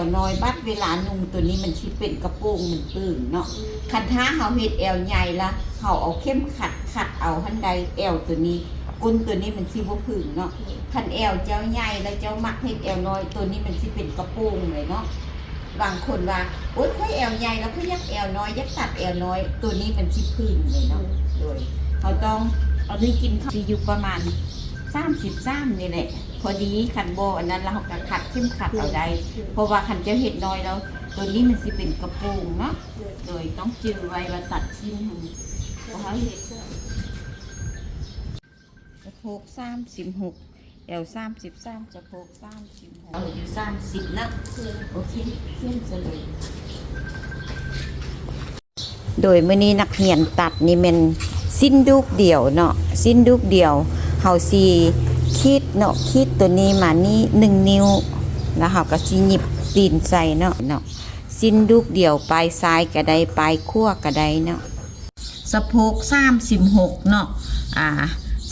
ວນ້ອຍ ບັດເວລານຸ່ງໂຕນີ້ມັນຊິເປັນກະໂປງ ມັນປຶງເນາະ. ຄັນຖ້າເຮົາເຮັດແອວໃຫຍ່ລະ ເຮົາເອົາເຂັມຂັດຂັດເອົາຫັ້ນໃດ ແອວໂຕນີ້ ກົ້ນໂຕນີ້ມັນຊິບໍ່ປຶງເນາະ. ຄັນແອວເຈົ້າໃຫຍ່ລະເຈົ້າມັກເຮັດແອວນ້ອຍ ໂຕນີ້ມັນຊິເປັນກະໂປງເລີຍເນາະ. ບາງຄົນວ່າ ໂອ້ຍ ຂ້ອຍແອວໃຫຍ່ລະ ຂ້ອຍຢາກແອວນ້ອຍ ຢາກຕັດແອວນ້ອຍ ໂຕນີ້ມັນຊິປຶງເລີຍເນາະ. ໂດຍເຮົາຕ້ອງ ອັນນີ້ກິນເຂົ້າຊິຢູ່ປະມານສາມສິບສາມນີ້ແຫຼະ ພໍດີ. ຄັນບໍ່ອັນນັ້ນລະ ເຮົາກະຂັດເຂັມຂັດເອົາໄດ້ ເພາະວ່າຄັນເຈົ້າເຮັດນ້ອຍແລ້ວ ໂຕນີ້ມັນຊິເປັນກະໂປງເນາະ. ໂດຍຕ້ອງຈື່ໄວ້ວ່າຕັດສິ້ນຫັ້ນ ເຮົາເຮັດ ສະໂພກສາມສິບຫົກ ແອວສາມສິບສາມ ສະໂພກສາມສິບຫົກ ເອົາຢູ່ສາມສິບເນາະ. ໂອເຄ ຂຽນຊະເລີຍ. ໂດຍມື້ນີ້ນັກຮຽນຕັດນີ້ແມ່ນສິ້ນດູກດຽວເນາະ ສິ້ນດູກດຽວ. ເຮົາຊິຂີດເນາະ ຂີດໂຕນີ້ມານີ້ໜຶ່ງນິ້ວ ລະເຮົາກະຊິຫຍິບຕີນໃສ່ເນາະ ເນາະ. ສິ້ນດູກດຽວ ປາຍຊ້າຍກະໄດ້ ປາຍຂວາກະໄດ້ເນາະ. ສະໂພກສາມສິບຫົກເນາະ ອາ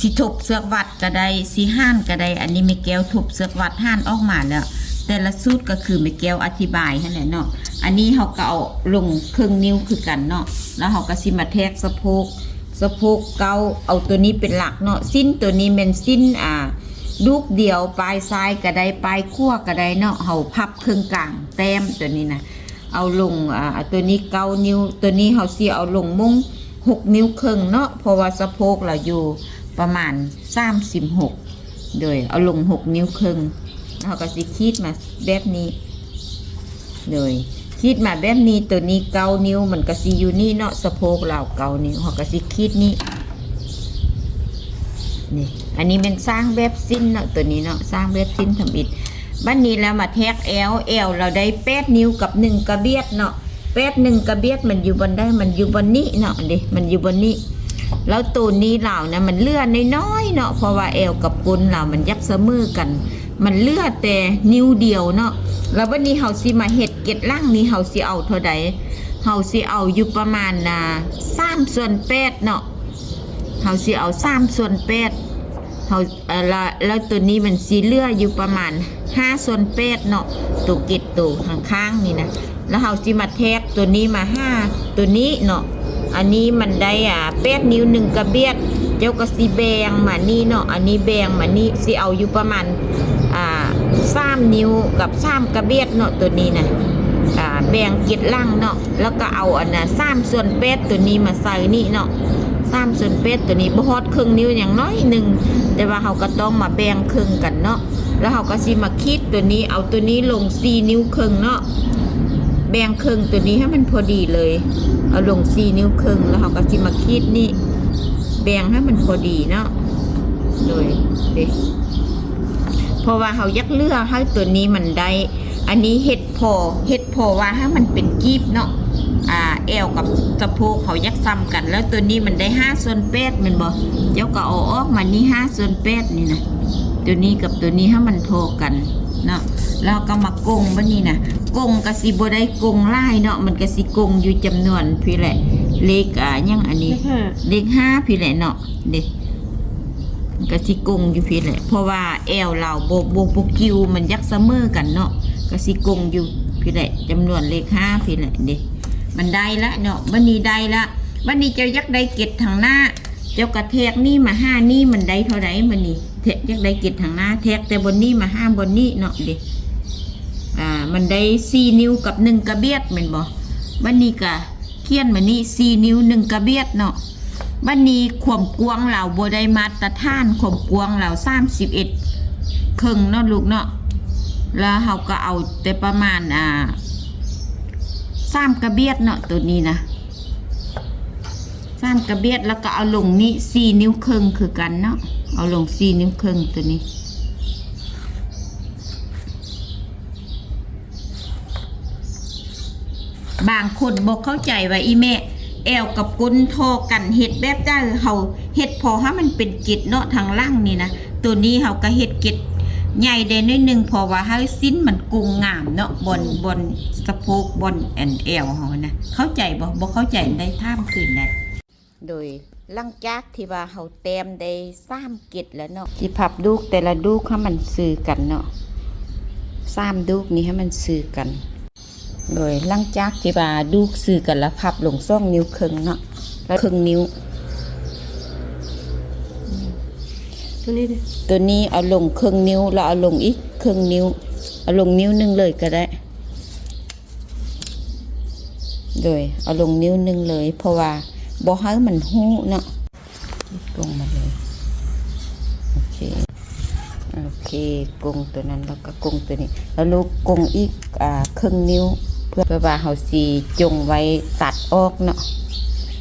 ຊິທົບເຊືອກວັດກະໄດ້ ຊິຫານກະໄດ້. ອັນນີ້ແມ່ແກ້ວທົບເຊືອກວັດຫານອອກມາແລ້ວ ແຕ່ລະສູດກະຄືແມ່ແກ້ວອະທິບາຍຫັ້ນແຫຼະເນາະ. ອັນນີ້ເຮົາກະເອົາລົງເຄິ່ງນິ້ວຄືກັນເນາະ ລະເຮົາກະຊິມາແທກສະໂພກ ສະໂພກເກົ້າ ເອົາໂຕນີ້ເປັນຫຼັກເນາະ. ສິ້ນໂຕນີ້ແມ່ນສິ້ນ ອາ ດູກດຽວ ປາຍຊ້າຍກະໄດ້ ປາຍຂວາກະໄດ້ເນາະ. ເຮົາພັບເຄິ່ງກາງແຕ້ມໂຕນີ້ນະ ເອົາລົງ ອາ ໂຕນີ້ເກົ້ານິ້ວ ໂຕນີ້ເຮົາຊິເອົາລົງມຸ້ງຫົກນິ້ວເຄິ່ງເນາະ ເພາະວ່າສະໂພກລາວຢູ່ປະມານສາມສິບຫົກ. ໂດຍເອົາລົງຫົກນິ້ວເຄິ່ງ ເຮົາກະຊິຂີດມາແບບນີ້. ໂດຍຂີດມາແບບນີ້ ໂຕນີ້ເກົ້ານິ້ວ ມັນກະຊິຢູ່ນີ້ເນາະ ສະໂພກລາວເກົ້ານິ້ວ ເຮົາກະຊິຂີດນີ້. ນີ້ ອັນນີ້ແມ່ນສ້າງແບບສິ້ນເນາະ ໂຕນີ້ເນາະ ສ້າງແບບສິ້ນທຳອິດ. ບັດນີ້ແລ້ວມາແທກແອວ ແອວລາວໄດ້ແປດນິ້ວກັບໜຶ່ງກະບຽດເນາະ. ແປດໜຶ່ງກະບຽດ ມັນຢູ່ບ່ອນໃດ? ມັນຢູ່ບ່ອນນີ້ເນາະ ເດ້ ມັນຢູ່ບ່ອນນີ້. ແລ້ວໂຕນີ້ລາວນະ ມັນເຫຼືອນ້ອຍໆເນາະ ເພາະວ່າແອວກັບກົ້ນລາວມັນຢາກສະເໝີກັນ ມັນເຫຼືອແຕ່ນິ້ວດຽວເນາະ. ແລ້ວບັດນີ້ເຮົາຊິມາເຮັດເກັດຫຼັງນີ້ ເຮົາຊິເອົາເທົ່າໃດ? ເຮົາຊິເອົາຢູ່ປະມານ ອາ ສາມສ່ວນແປດເນາະ ເຮົາຊິເອົາສາມສ່ວນແປດ ເຮົາ ແລ້ວ ແລ້ວໂຕນີ້ມັນຊິເຫຼືອຢູ່ປະມານຫ້າສ່ວນແປດເນາະ ໂຕເກັດໂຕຂ້າງໆນີ້ນະ. ແລ້ວເຮົາຊິມາແທກໂຕນີ້ມາຫາໂຕນີ້ເນາະ. ອັນນີ້ມັນໄດ້ ອາ ແປດນິ້ວໜຶ່ງກະບຽດ ເຈົ້າກະຊິແບ່ງມານີ້ເນາະ ອັນນີ້ແບ່ງມານີ້ ຊິເອົາຢູ່ປະມານ ອາ ສາມນິ້ວກັບສາມກະບຽດເນາະ ໂຕນີ້ນະ. ອາ ແບ່ງເກັດຫຼັງເນາະ ແລ້ວກະເອົາອັນນະ ສາມສ່ວນແປດໂຕນີ້ມາໃສ່ນີ້ເນາະ ສາມສ່ວນແປດໂຕນີ້ ບໍ່ຮອດເຄິ່ງນິ້ວ ຫຍັງໜ້ອຍໜຶ່ງ ແຕ່ວ່າເຮົາກະຕ້ອງມາແບ່ງເຄິ່ງກັນເນາະ. ແລ້ວເຮົາກະຊິມາຂີດໂຕນີ້ ເອົາໂຕນີ້ລົງສີ່ນິ້ວເຄິ່ງເນາະ ແບ່ງເຄິ່ງໂຕນີ້ໃຫ້ມັນພໍດີເລີຍ ເອົາລົງສີ່ນິ້ວເຄິ່ງ ແລ້ວເຮົາກະຊິມາຂີດນີ້ ແບ່ງໃຫ້ມັນພໍດີເນາະ. ໂດຍ ເດ້ ເພາະວ່າເຮົາຢາກເຫຼືອໃຫ້ໂຕນີ້ມັນໄດ້ ອັນນີ້ເຮັດພໍ ເຮັດພໍວ່າໃຫ້ມັນເປັນກີບເນາະ ອາ ແອວກັບສະໂພກເຮົາຢາກສ່ຳກັນ ແລ້ວໂຕນີ້ມັນໄດ້ຫ້າສ່ວນແປດແມ່ນບໍ່? ເຈົ້າກະເອົາອອກມານີ້ຫ້າສ່ວນແປດນີ້ນະ ໂຕນີ້ກັບໂຕນີ້ໃຫ້ມັນທໍ່ກັນເນາະ. ແລ້ວກະມາກົງບາດນີ້ນະ ກົງກະຊິບໍ່ໄດ້ກົງຫຼາຍເນາະ ມັນກະຊິກົງຢູ່ຈຳນວນພີ້ແຫຼະ ເລກ ອາ ຫຍັງອັນນີ້ ເລກຫ້າ ເລກຫ້າພີ້ແຫຼະເນາະ ເດ້ ກະຊິກົງຢູ່ພີ້ແຫຼະ ເພາະວ່າແອວລາວບໍ່ ບໍ່ ບໍ່ກິວ ມັນຢາກສະເໝີກັນເນາະ ກະຊິກົງຢູ່ພີ້ແຫຼະ ຈຳນວນເລກຫ້າພີ້ແຫຼະ ເດ້ ມັນໄດ້ລະເນາະ. ບັດນີ້ໄດ້ລະ ບັດນີ້ເຈົ້າຢາກໄດ້ເກັດທາງໜ້າ ເຈົ້າກະແທກນີ້ມາຫານີ້ ມັນໄດ້ເທົ່າໃດ? ບັດນີ້ແທກ ຢາກໄດ້ເກັດທາງໜ້າ ແທກແຕ່ບ່ອນນີ້ມາຫາບ່ອນນີ້ເນາະ ເດ້ ອາ ມັນໄດ້ສີ່ນິ້ວກັບໜຶ່ງກະບຽດແມ່ນບໍ່? ບັດນີ້ກະ ຂຽນມານີ້ ສີ່ນິ້ວໜຶ່ງກະບຽດເນາະ. ບັດນີ້ຄວາມກວ້າງລາວບໍ່ໄດ້ມາດຕະຖານ ຄວາມກວ້າງລາວສາມສິບເອັດເຄິ່ງເນາະລູກເນາະ. ແລ້ວເຮົາກະເອົາແຕ່ປະມານ ອາ ສາມກະບຽດເນາະ ໂຕນີ້ນະ ສາມກະບຽດ ແລ້ວກະເອົາລົງນີ້ສີ່ນິ້ວເຄິ່ງຄືກັນເນາະ ເອົາລົງສີ່ນິ້ວເຄິ່ງໂຕນີ້. ບາງຄົນບໍ່ເຂົ້າໃຈວ່າ ອີ່ແມ່ ແອວກັບກົ້ນທໍ່ກັນເຮັດແບບໃດ? ເຮົາເຮັດພໍໃຫ້ມັນເປັນເກັດເນາະ ທາງຫຼັງນີ້ນະ ໂຕນີ້ເຮົາກະເຮັດເກັດໃຫຍ່ໄດ້ໜ້ອຍໜຶ່ງ ເພາະວ່າໃຫ້ສິ້ນມັນກົງງາມເນາະ ບ່ອນ ບ່ອນສະໂພກ ບ່ອນແອວເຮົານະ. ເຂົ້າໃຈບໍ່? ບໍ່ເຂົ້າໃຈໄດ້ຖາມຄືນໄດ້. ໂດຍຫຼັງຈາກທີ່ວ່າເຮົາແຕ້ມໄດ້ສາມເກັດແລ້ວເນາະ ຊິພັບດູກແຕ່ລະດູກໃຫ້ມັນຊື່ກັນເນາະ. ສາມດູກນີ້ໃຫ້ມັນຊື່ກັນ. ໂດຍຫຼັງຈາກທີ່ວ່າດູກຊື່ກັນແລ້ວ ພັບລົງສອງນິ້ວເຄິ່ງເນາະ ແລ້ວເຄິ່ງນິ້ວ ຕົວນີ້ເດ ຕົວນີ້ເອົາລົງເຄິ່ງນິ້ວ ແລ້ວເອົາລົງອີກເຄິ່ງນິ້ວ ເອົາລົງນິ້ວໜຶ່ງເລີຍກໍໄດ້. ໂດຍເອົາລົງນິ້ວໜຶ່ງເລີຍ ເພາະວ່າບໍ່ໃຫ້ມັນຮູ້ເນາະ. ກົງມາເລີຍ. ໂອເຄ ໂອເຄ ກົງຕົວນັ້ນ ແລ້ວກໍກົງຕົວນີ້ ແລ້ວລູກກົງອີກ ອ່າ ເຄິ່ງນິ້ວ ເພື່ອ ເພື່ອວ່າເຮົາຊິຈົ່ງໄວ້ຕັດອອກເນາະ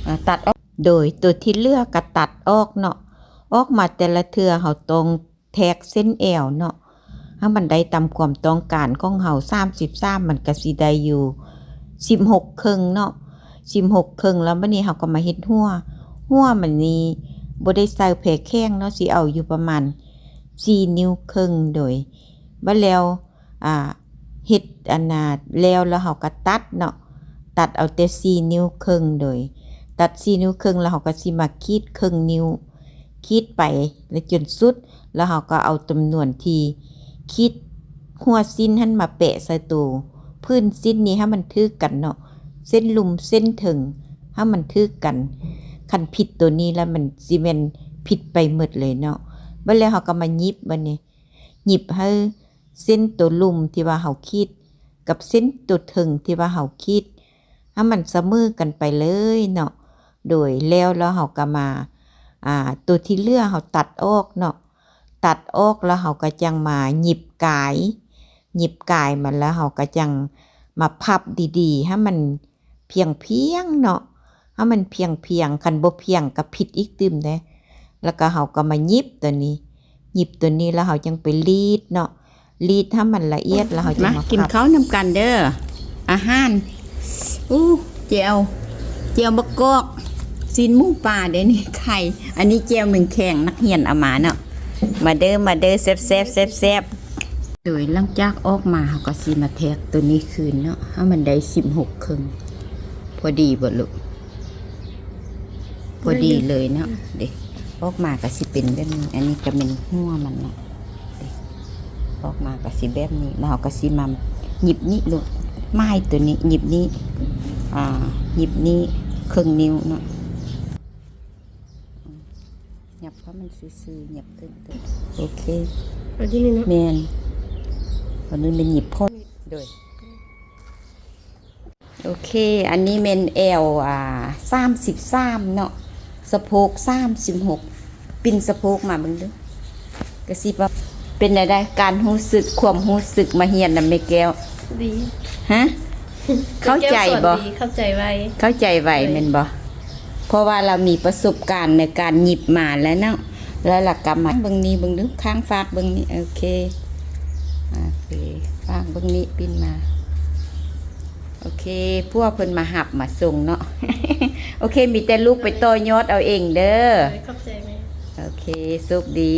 ອ່າ ຕັດອອກ. ໂດຍຕົວທີ່ເຫຼືອກໍຕັດອອກເນາະ ອອກມາແຕ່ລະເທື່ອເຮົາຕ້ອງ ແທກເສັ້ນແອວເນາະ ໃຫ້ມັນໄດ້ຕາມຄວາມຕ້ອງການຂອງເຮົາ ສາມສິບສາມ ມັນກະຊິໄດ້ຢູ່ສິບຫົກເຄິ່ງເນາະ ສິບຫົກເຄິ່ງ. ແລ້ວບັດນີ້ເຮົາກໍມາເຮັດຫົວ ຫົວມັນນີ້ບໍ່ໄດ້ໃສ່ແພແຂງເນາະ ຊິເອົາຢູ່ປະມານສີ່ນິ້ວເຄິ່ງ. ໂດຍບັດແລ້ວ ອ່າ ເຮັດອັນນ່າແລ້ວ ແລ້ວເຮົາກໍຕັດເນາະ ຕັດເອົາແຕ່ສີ່ນິ້ວເຄິ່ງ. ໂດຍຕັດສີ່ນິ້ວເຄິ່ງ ແລ້ວເຮົາກໍຊິມາຂີດເຄິ່ງນິ້ວ ຂີດໄປແລ້ວຈົນສຸດ ແລ້ວເຮົາກໍເອົາຈຳນວນທີ່ຂີດຫົວສິ້ນຫັ້ນມາແປະໃສ່ໂຕພື້ນສິ້ນນີ້ໃຫ້ມັນຖືກກັນເນາະ ເສັ້ນລຸ່ມເສັ້ນເທິງໃຫ້ມັນຖືກກັນ. ຄັນຜິດໂຕນີ້ແລ້ວມັນຊິແມ່ນຜິດໄປໝົດເລີຍເນາະ. ບັດແລ້ວເຮົາກໍມາຫຍິບ ບັດນີ້ຫຍິບໃຫ້ເສັ້ນໂຕລຸ່ມທີ່ວ່າເຮົາຂີດກັບເສັ້ນໂຕເທິງທີ່ວ່າເຮົາຂີດ ໃຫ້ມັນສະເໝີກັນໄປເລີຍເນາະ. ໂດຍແລ້ວ ແລ້ວເຮົາກໍມາ ອ່າ ໂຕທີ່ເຫຼືອເຮົາຕັດອອກເນາະ ຕັດອອກແລ້ວເຮົາກໍຈັ່ງມາຫຍິບກາຍ ຫຍິບກາຍມັນ ແລ້ວເຮົາກໍຈັ່ງມາພັບດີໆ ໃຫ້ມັນພຽງໆເນາະ ໃຫ້ມັນພຽງໆ ຄັນບໍ່ພຽງກໍຜິດອີກຕື່ມເດ້. ແລ້ວກໍເຮົາກໍມາຫຍິບໂຕນີ້ ຫຍິບໂຕນີ້ແລ້ວເຮົາຈັ່ງໄປລີດເນາະ ລີດໃຫ້ມັນລະອຽດ ແລ້ວເຮົາຈະມາ ມາກິນເຂົ້ານຳກັນເດີ ອາຫານ ອູ້ ແຈ່ວ ແຈ່ວບັກກອກ ຊີ້ນໝູປ່າເດ້ນີ້ ໄຂ່ ອັນນີ້ແຈ່ວແມງແຄງ ນັກຮຽນເອົາມາເນາະ. ມາເດີ ມາເດີ ແຊບໆ ແຊບໆ. ໂດຍຫຼັງຈາກອອກມາ ເຮົາກໍຊິມາແທກໂຕນີ້ຄືນເນາະ ໃຫ້ມັນໄດ້ສິບຫົກເຄິ່ງ ພໍດີບໍ່ລູກ? ພໍດີເລີຍເນາະ ເດ້ ອອກມາກໍຊິເປັນແບບນີ້. ອັນນີ້ກໍແມ່ນຫົວມັນເນາະ ເດ້ ອອກມາກໍຊິແບບນີ້ ແລ້ວເຮົາກໍຊິມາຫຍິບນີ້ລູກ ໝາຍໂຕນີ້ ຫຍິບນີ້ ອ່າ ຫຍິບນີ້ເຄິ່ງນິ້ວເນາະ ຫຍັບເຂົ້າມັນຊື່ໆ ຫຍັບເຖິງໆ. ໂອເຄ ເອົາທີ່ນີ້ເນາະ ແມ່ນ ອັນນີ້ແມ່ນຫຍິບພໍ ໂດຍ ໂອເຄ ອັນນີ້ແມ່ນແອວ ອ່າ ສາມສິບສາມເນາະ ສະໂພກສາມສິບຫົກ ປິ່ນສະໂພກມາເບິ່ງເດີ ກະຊິວ່າ ເປັນແນວໃດ ການຮູ້ສຶກ ຄວາມຮູ້ສຶກມາຮຽນນຳແມ່ແກ້ວ? ດີ ຮະ? ເຂົ້າໃຈບໍ່? ເຂົ້າໃຈໄວ ເຂົ້າໃຈໄວ ໂດຍ ແມ່ນບໍ່? ເພາະວ່າລາວມີປະສົບການໃນການຫຍິບມາແລ້ວເນາະ ແລ້ວລະກະມາເບິ່ງນີ້ເບິ່ງດູ ຂ້າງຟາກເບິ່ງນີ້ ໂອເຄ ໂອເຄ ຟາກເບິ່ງນີ້ ປິ່ນມາ ໂອເຄ ຜົວເພິ່ນມາຮັບມາສົ່ງເນາະ ໂອເຄ ມີແຕ່ລູກໄປຕໍ່ຍອດເອົາເອງເດີ ໂດຍ ຂອບໃຈແມ່ ໂອເຄ ໂຊກດີ.